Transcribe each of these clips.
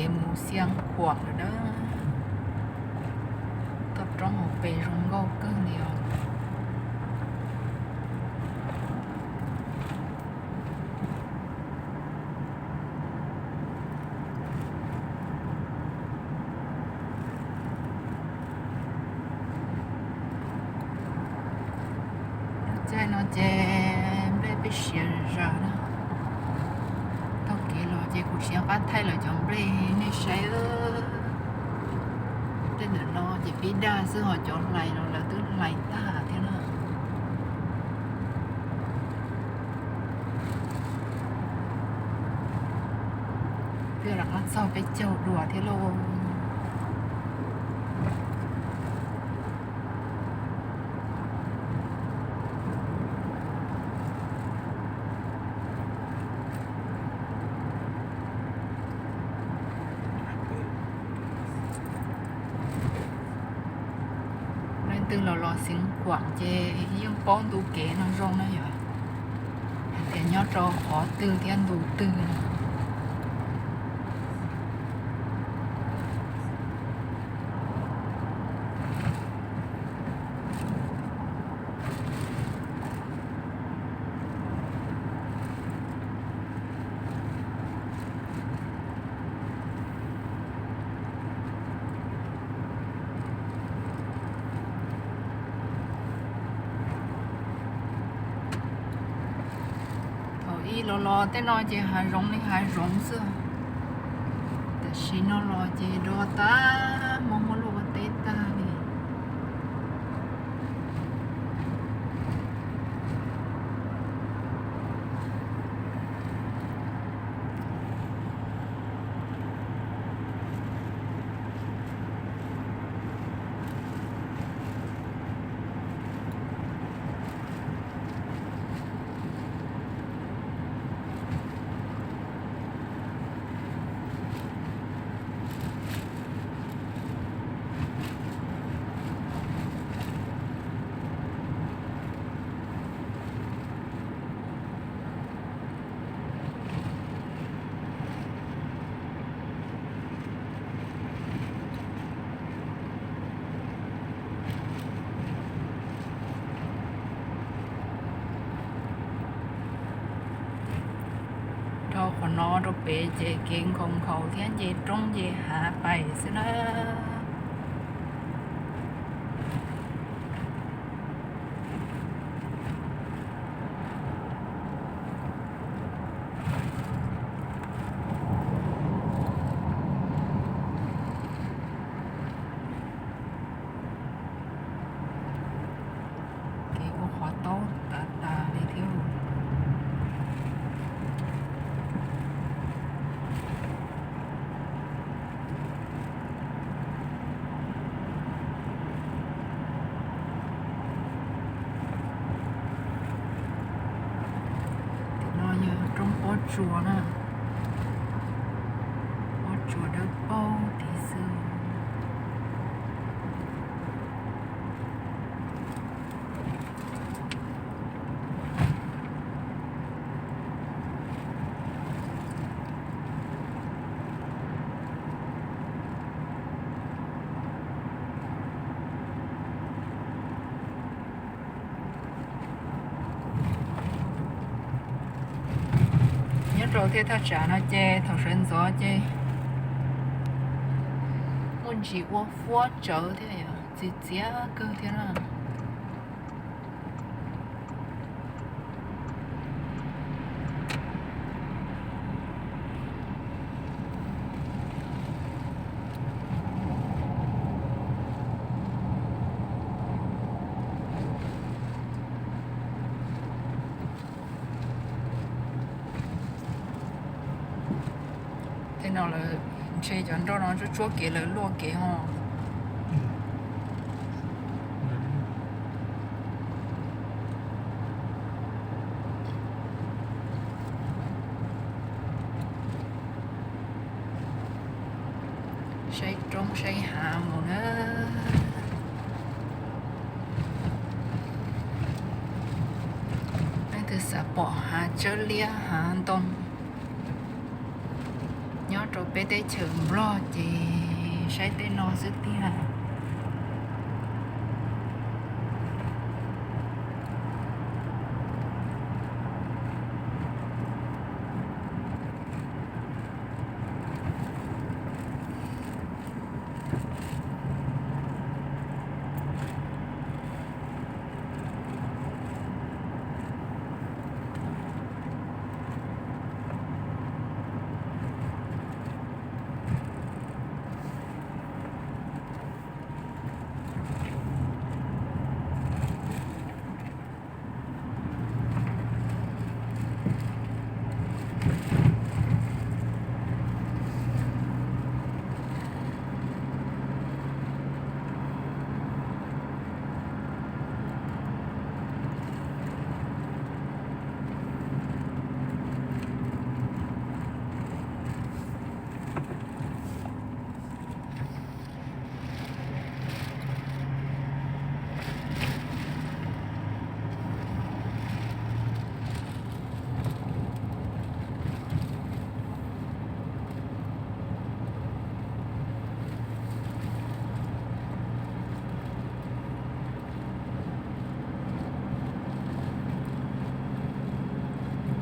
Ces mus Xia Khuam lawm na. Toj roob hauv pes zoo nkauj kawg li os. Caij no ces nplej peb siav zom zaws na. Taug kev los ces kuv siav qab thaij lawv cov nplej nej saib. Tej ntawm no ces pib daj xwb, ho cov hlais los lawv twb hlais tag thiab na. Twb rov qab txog peb caug dua thiab lauj. Leej twg los los Xeev Khuam ces yeej paub ntu kev no zoo na yom. Hais tias nyob rau qhov twg thiab ntu twg no. Thaum ub los los tej no ces hav zoov li hav zoov xwb. Tam sim no los ces do tag, muaj muaj lub ua teb tag li. Dhau qhov no rau pem ces kev nkhaus nkhaus thiab nce roob nce hav pais xwb na. Kev ua qhov taub tas tas li thiab. Tim no yog roob pob tsuas na, pob tsuas dawb paug tid xwb. Nyob rau tej thaj tsam no ces thaum sawv ntxov ces muaj ntsis ua fuab tsawv thiab, txias txias kawg thiab na. Tej no lawv ntshe cov nroj no tsuab tsuab kev lawv luaj kev ho. Saib roob saib hav mus na. Leej twg xav pom hav tsawb liab hav ntoo, Nyob rau peb teb chaws Nplog ces saib tej no xwb tiag.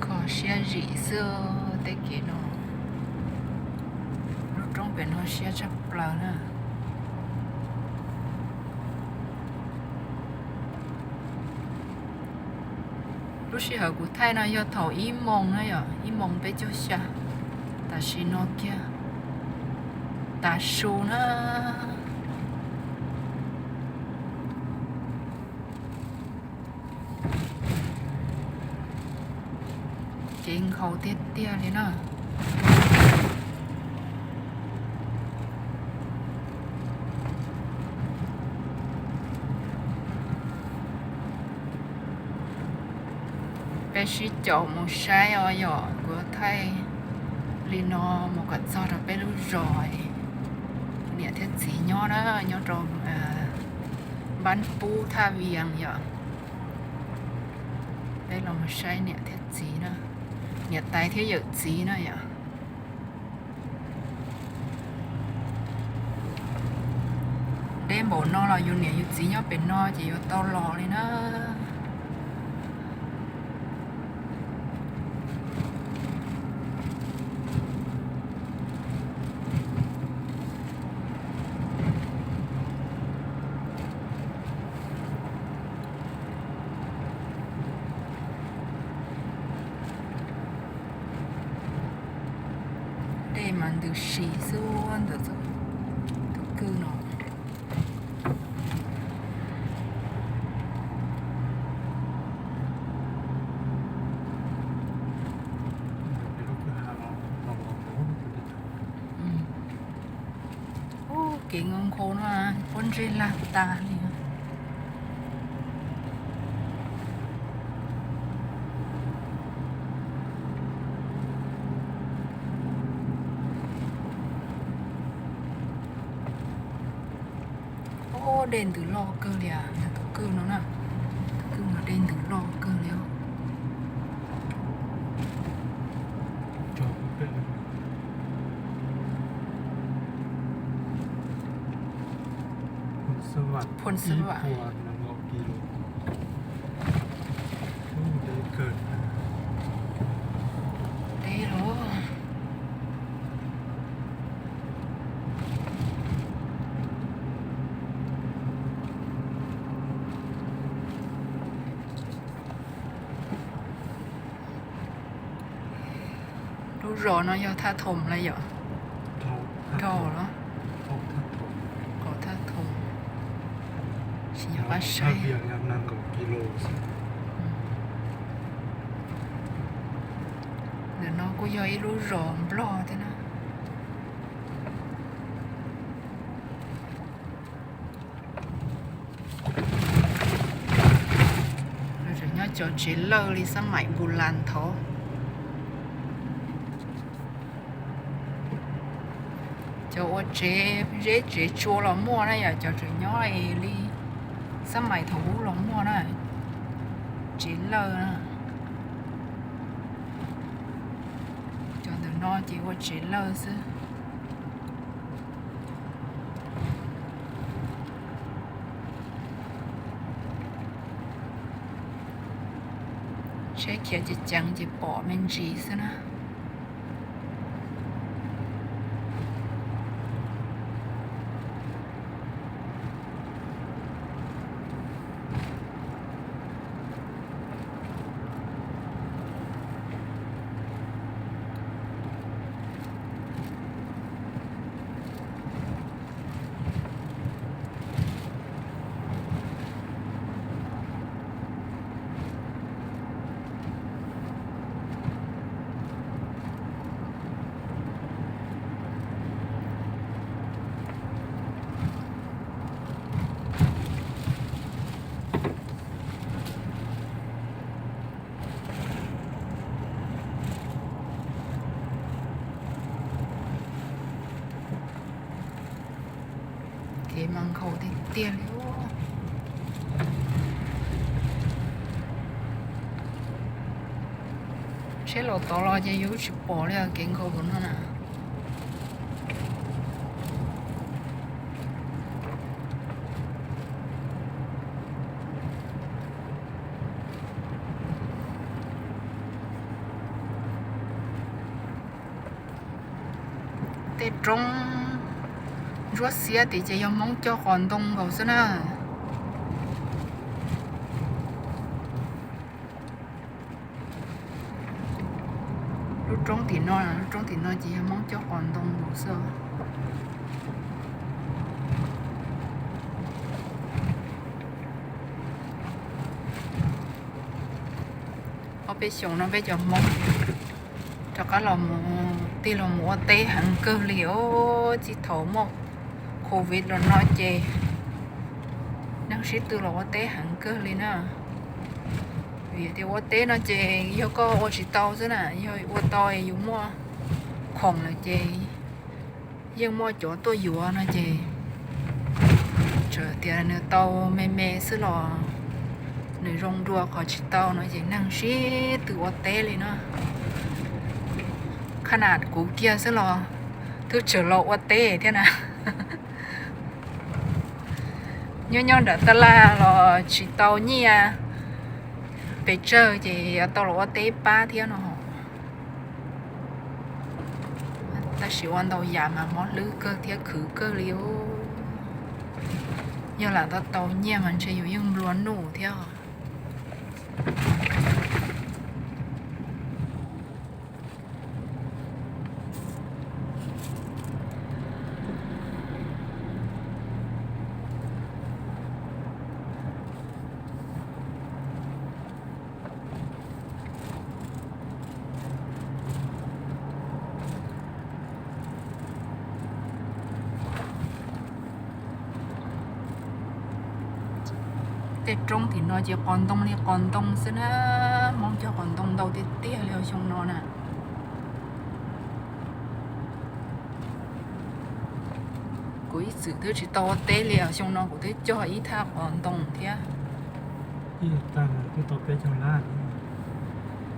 Kho siab zim xwb tej kev no. Lub roob pem no siab tshaj plaws na. Lub sij hawm kuv thaij no yog thaum ib moos na yom, ib moos peb caug xya. Tam sim no kiag tav su na. Kev nkhaus tiag tiag li na. Peb sib caum mus saib os yom, kuv thaij li no mus kom txog rau peb lub zos niam thiab txiv nyob na, nyob rau npab pub Thaj Vias yom. Peb los mus saib niam thiab txiv na, niam tais thiab yawm txiv na yom. Deb npaum no los yus niam yus txiv nyob pem no ces yuav tau los li na. Dej mas ntws si xwb ntawm tus kwj no. Ub, kev nkhaus nkhaus no, pob ntseg lag tas li. Ub, dej ntws loj kawg li as, tus kwj no na, tus kwj no dej ntws loj kawg li os. Phoos Xab Vam. Deb lawm. Lub zos no yog Thaj Thoom los yom? Dhau los? Kaum Thaj Thoom, tsis nyob qab saib. Ntawm no kuj yog ib lub zos Nplog thiab na. Tseem nyob cov tsev lawj li xab maim Npus Las thaud. Cov ua tsev zeb tsev tsua los muaj na yom, cov tseem nyob li xab maim thaum ub los muaj na, tsev lawj na. Cov ntawm No ces ua tsev lawj xwb. Tsheb khiav ceev ceev ces pom me ntsis xwb na. Kev mas nkhaus tiag tiag li. Tsheb los tod los ces yus tsis pom li os, kev nkhaus no na. Tej roob ntsuab xiab tid ces yog Hmoob cog qos ntoo nkaus xwb na. Lub roob tim no, lub roob tim no ces yog Hmoob cog qos ntoo nkaus xwb. Ob peb xyoos no peb cov Hmoob rov qab los mus, tig los mus ua teb heev kawg li os. Txij thaum muaj covid los no ces neeg sib tw los ua teb heev kawg li na. Vim tias ua teb no ces yog koj ua tsis tau xwb na, yog ua tau yus muaj khoom lawm ces yeej muaj cov tuaj yuav no ces, txawm tias nws tau me me xwb los nws zoo dua qhov tsis tau no ces neeg sib tw ua teb li na. Qhab nam kuv kiag xwb los twb tseem los ua teb thiab na. Nyob nyob nram tab laj los tsis tau nyiaj pes tsawg ces yuav tau los ua teb pab thiab no. Tab sis ua ntau yam mas mob hlwb kawg thiab khwv kawg li. Yog lam tau tau nyiaj mas ntshe yus yeej nplua nuj thiab. Tej roob tim no ces qos ntoo li qos ntoo xwb na. Hmoob cog qos ntoo ntau tiag tiag li xyoo no na. Kuv ib txwm twb tsis tau ua teb li, xyoo no kuv twb cog ib thaj qos ntoo thiab.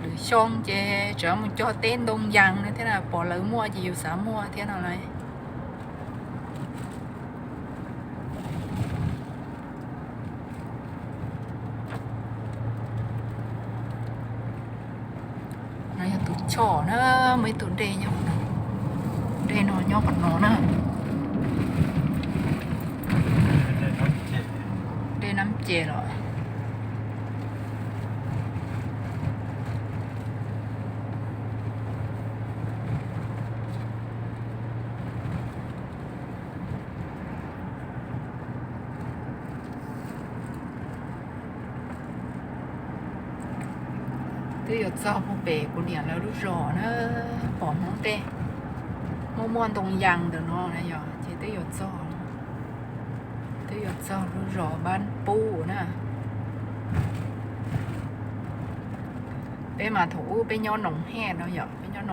Lwm xyoo ces tseem mus cog teb ntoo yas no thiab na, pom lawv muaj ces yus xav muaj thiab no lauj. No yog tus choj na, muaj ib tug dej nyob, dej no nyob qhov no na. Dej Nab Ces los. Twb yuav txog puag pem kuv niam lawv lub zos na, pom Hmoob tej muaj muaj ntoo yas ntawm no na yog ces twb yuav txog, twb yuav txog lub zos Npab Pub na. Peb mas thaum ub peb nyob Noom Hej no yom, peb nyob Noom